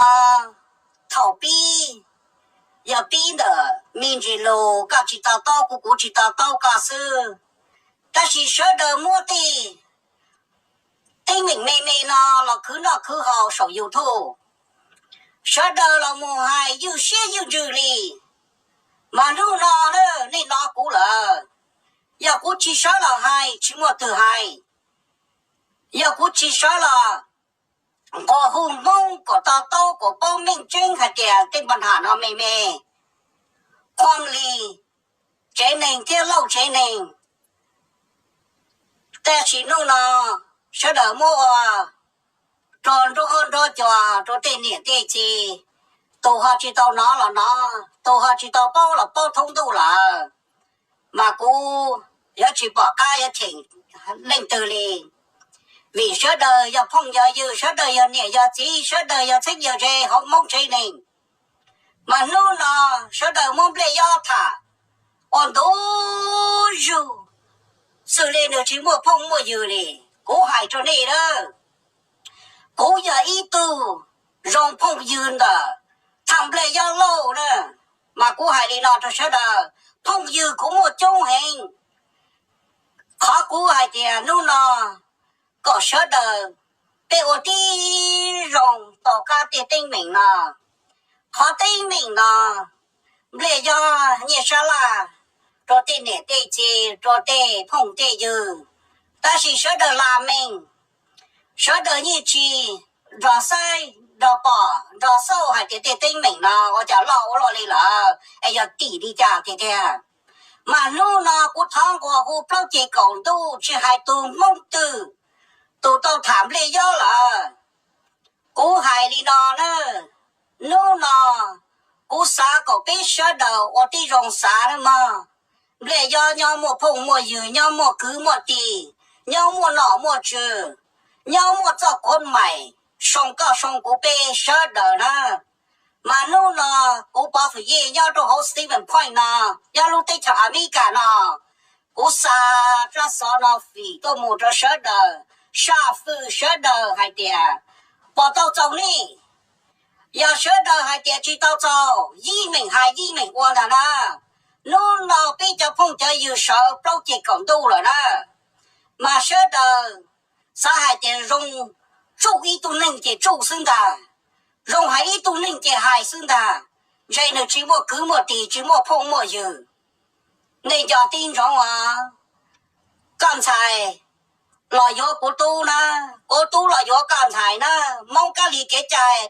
Thaum pib yog pib ntawm me ntsis lus, koj tsis to taub kuv, kuv tsis to taub koj xwb. Tab sis sawv daws muab tej teeb meem me me no los khwv noj khwv haus saum YouTube, sawv daws los mus hais ywj siab ywj ntsws li. Mas hnub no nej hnov kuv lawm, yog kuv tsis sawv los hais tsis muaj twg hais, yog kuv tsis sawv los nqua hu Hmoob kom to taub kom paub meej tseeb hais tias tej npa nham no me me, qhov li tsev neeg thiab lauj tsev neeg. Tab sis hnub no sawv daws muab ua rau nruab nruab cua rau tej niam tej txiv, tus ho tsis tau hnov los hnov, tus ho tsis tau paub los paub thoob ntuj lawm. Mas kuv yuav tsis pom qab yuav cheem leej twg li, vim sawv daws yog phooj yog ywg, sawv daws yog niam yog txiv, sawv daws yog txheeb yog ze hauv Hmoob tsev neeg. Mas hnub no sawv daws muab Npliaj Yob tham ua ntu zus, xws li nws tsis muaj phooj muaj ywg li. Kuv hais rau nej na, kuv yog ib tug zoo phooj ywg ntawm thaj Npliaj Yob Lauj na, mas kuv hais li no rau sawv daws, phooj ywg kuv muaj coob heev. Qhov kuv hais tias hnub no kom sawv daws peb ua tib zoo tom qab tej teeb meem no. Qhov teeb meem no, Npliaj Yob nyiaj sab laj rau tej niam tej txiv, rau tej phooj tej ywg, tab sis sawv daws lam meej, sawv daws yeej tsis nrog saib nrog pom nrog xauj hais tias tej teeb meem no ua cas loj ua luaj li lawm es yog tim li cas tiag tiag. Mas hnub no kuv thov nqua hu plaub ceg kaum ntuj tsis hais tus Hmoob twg, tus tau tham Npliaj Yob lawm, kuv hais li no na, hnub no kuv xav kom peb sawv daws ua tib zoo xav na mog. Npliaj Yob nyob muaj phooj muaj ywg, nyob muaj kwv muaj tij, nyob muaj nom muaj tswv, nyob muaj txoj kuv maim, soo koj soo kuv peb sawv daws na. Mas hnub no kuv Pov Fwm Yej nyob rau hauv Stevens Point no, nyob lub teb chaws Amelikas no, kuv xa tsab xov no fim tuaj mus rau sawv daws, saj fwj sawv daws hais tias puas tau txaus nej. Yog sawv daws hais tias tsis tau txaus, yeej meem hais yeej meem ua ntag na. Hnub no peb cov phooj cov ywg sawv plaub ceg kaum ntuj lawm na, mas sawv daws xav hais tias zoo tsuj ib tug neeg ces tsuj xwb ntag, zoo hais ib tug neeg ces hais xwb ntag, ntshe nws tsis muaj kwv muaj tij tsis muaj phooj muaj ywg. Nej nco tib ntsoov os, koj ntxhais los yuav kuv tub na, kuv tub los yuav koj ntxhais na, Hmoob kab li kev cai.